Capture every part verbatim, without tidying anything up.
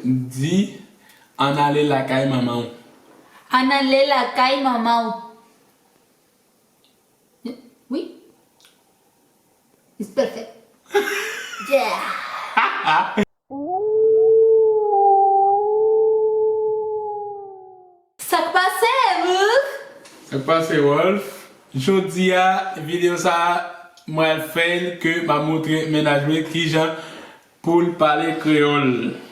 Di, ann ale lakay manman w. Ann ale lakay manman w. Wi. It's perfect. Yeah. Sa k pase, Ruth? Sa k pase, Wolf? Jodi a, videyo sa a, mwen al fè l ke m ap montre mennaj mwen kijan pou l pale kreyòl.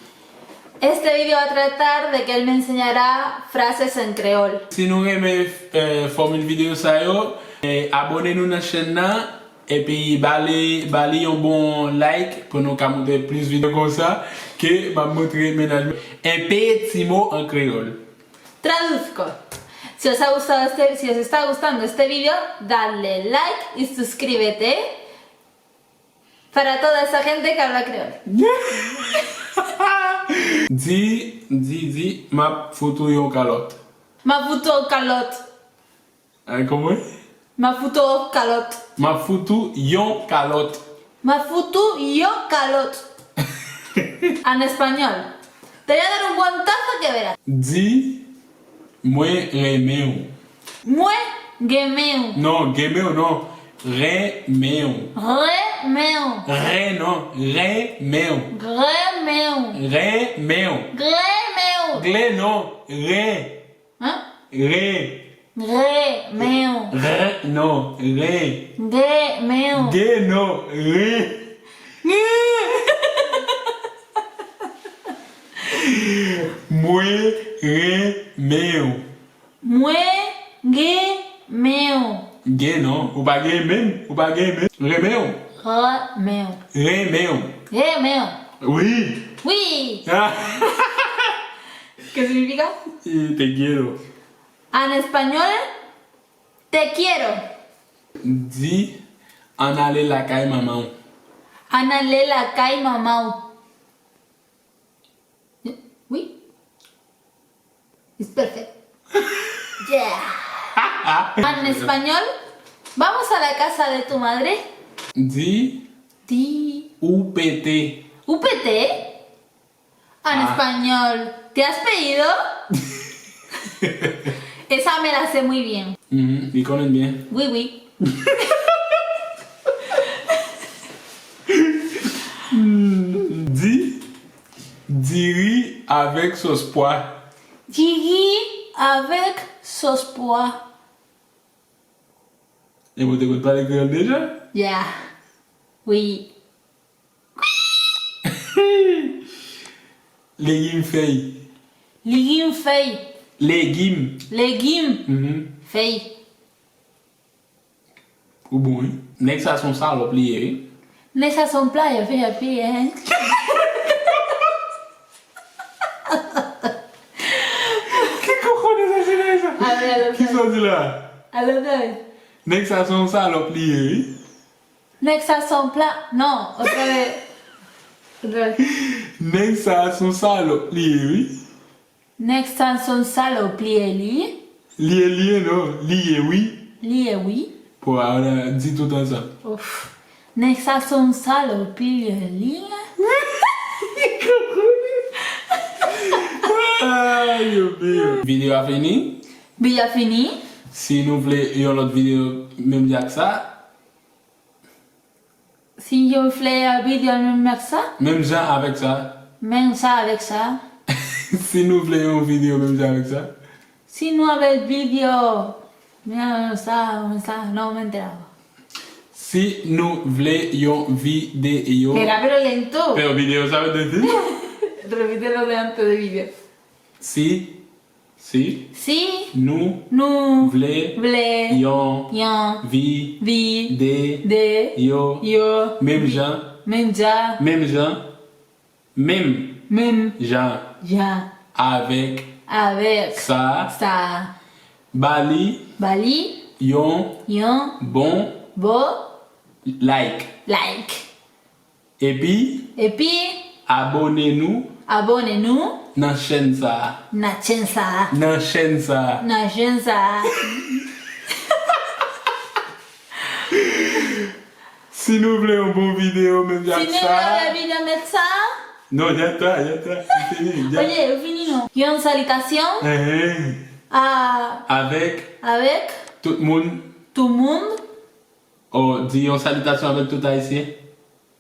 Este video va tratar de que él me enseñará frases en creol. Si nou renmen, eh, fòmil videyo sa yo, eh, abòne nou nan chèn nan, epi ba li, ba li yon bon like pou nou ka montre plis videyo konsa ke m ap montre mennaj mwen enpe ti mo an kreyòl. Traduzco. Si os ha gustado este, si os está gustando este video, dale like y suscríbete. Para toda esa gente que habla creol. Di, di, di, m ap fout ou yon kalòt. M ap fout ou yon kalòt. Ay, kòman? M ap fout ou yon kalòt. M ap fout ou yon kalòt. M ap fout ou yon kalòt. En español. Te voy a dar un guantazo que verás. Di, mwen renmen w. Mwen renmen w. Non, renmen w non. Renmen w. Renmen w. Ren non, renmen w. Renmen w. Renmen w. Renmen w. Gle non, ren. Hein? Ren. Renmen w. Ren non, ren. Renmen w. Ge non, ren. Mwen renmen w. Mwen renmen w. Gen non, ou pa gen menm, ou pa gen menm. Renmen w. Renmen w. Renmen w. Renmen w. Wi. Wi. Ah. ¿Qué significa? Eh, te quiero. En español, te quiero. Di, ann ale lakay manman w. Ann ale lakay manman w. Wi. It's perfect. Yeah. En español, vamos a la casa de tu madre. Di, di, ou pete. Ou pete? En español, ¿te has pedido? Esa me la sé muy bien. Mhm, li konnen byen. Wi, wi. Di, diri avèk sòs pwa. Diri avèk sòs pwa. E ou te konn pale kreyòl deja? Yeah. Wi. Legim fèy. Legim fèy. Legim. Legim. Mhm. Fèy. Ou bon, wi. Nèg sa se yon salòp li ye, wi. Nèg sa se yon playè, playè, playè, hein? Ki kokonnen sa, se nèg sa? Alò, alò, ki sa w di la? Alò, alò. Nèg sa se yon salòp li ye, wi. Nèg sa se yon pla-, non, otrè, otrè. Nèg sa se yon salòp li ye, wi. Nèg sa se yon salòp li ye, li. Li ye, li ye, non, li ye, wi. Li ye, wi. Bon, alò, di tout ansanm. Ouf. Nèg sa se yon salòp li ye, li. Ay, yo, yo. Videyo a fini. Videyo a fini. Si nou vle yon lòt videyo menm jan ak sa, Si yo vle yon videyo menm jan avèk sa. Menm jan avèk sa. Menm jan avèk sa. Si nou vle yon videyo menm jan avèk sa. Si nou vle videyo menm jan sa, menm sa, non, menm jan. Si nou vle yon videyo. Pero rápido, lento. Pero videyo sa vle di. Repítelo lento de video. Si Si. Si. Nou. Nou. Vle. Vle. Yon. Yon. Vi. Vi. De. De. Yo. Yo. Menm jan. Menm jan. Menm jan. Menm. Menm. Jan. Jan. Avèk. Avèk. Sa. Sa. Ba li. Ba li. Yon. Yon. Bon. Bon. Like. Like. Epi, epi, abòne nou, abòne nou, nan chèn sa a. Nan chèn sa a. Nan chèn sa a. Nan chèn sa a. Si nou vle yon bon videyo menm jan ak sa. Si nou vle yon videyo menm sa. Non, dja ta, dja ta. Fini, dja. Oye, ou fini non. Yon salitasyon Ehe. a, Avèk avèk tout moun. Tout moun. Oh, di yon salitasyon avèk tout Ayisyen.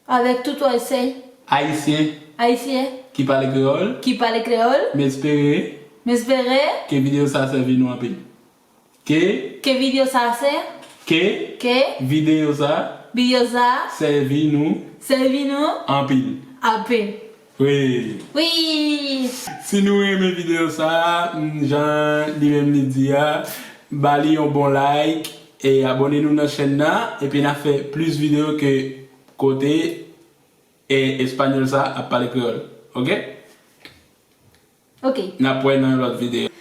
Avèk tout Ayisyen. Ayisyen Ayisyen. Ki pale kreyòl. Ki pale kreyòl. M espere. M espere. Ke videyo sa sèvi nou anpil. Ke. Ke videyo sa se. Ke. Ke. Videyo sa. Videyo sa. Sèvi nou. Sèvi nou. Anpil. Anpil. Wi. Wi. Si nou renmen videyo sa, jan li menm li di a, ba li yon bon like e abòne nou nan chèn nan, epi n a fè plis videyo ke kote e espanyòl sa ap pale kreyòl. Oke? Ok. N ap wè nan yon lòt videyo.